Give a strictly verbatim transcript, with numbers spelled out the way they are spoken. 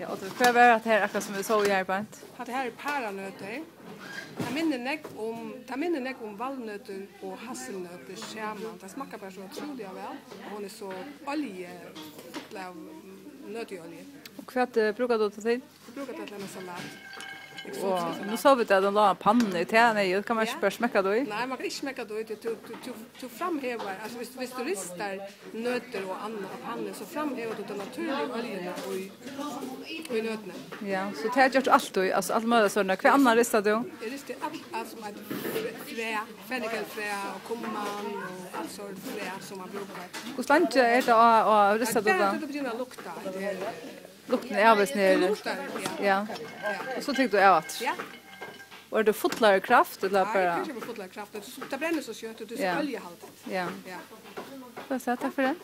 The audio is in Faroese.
Og hvat var hatta her, akkurát sum vit sóu her beint? Hatta her er paranøtir. Tað minnir nógv um, tað minnir nógv um valnøtir og hasselnøtir saman. Tað smakkar bara so ótrúliga væl, og hon er so olju, full av, mm, nøtiolju. Og hvat, eh, brúkar tú til tín? Eg brúki tað til eina salat. Og nú sóu vit, at hon lá á pannu, tað er neyðugt. Kann man ikki bara smekka tað í? Nei, man kann ikki smekka tað í. Tú, tú, tú, tú framhevar, altso, viss, viss tú ristar nøtir og annað á pannu, so framhevar tú ta natúrligu oljuna í, í nøtini. Ja, so tað gert tú altíð, altso, alt møguligt sovorðið. Hvat annað ristar tú? Eg risti alt, alt sum eitur fræ, fræ, fennikelfræ og kumman og alt sovorðið fræ sum man brúkar. Hvussu leingi er tað á, á, ristar tú tað? Tað byrjar at lukta, tað er Luktin er avvist niður. Luktar, ja. Ja. Ja. Og so tekur tú av aftur. Ja. Og er tað fullari kraft, ella bara? Nei, kanska við fullari kraft. Tað, tað brennur so skjótt, og tað er so oljahaldið. Ja. Ja. Takk fyri tað.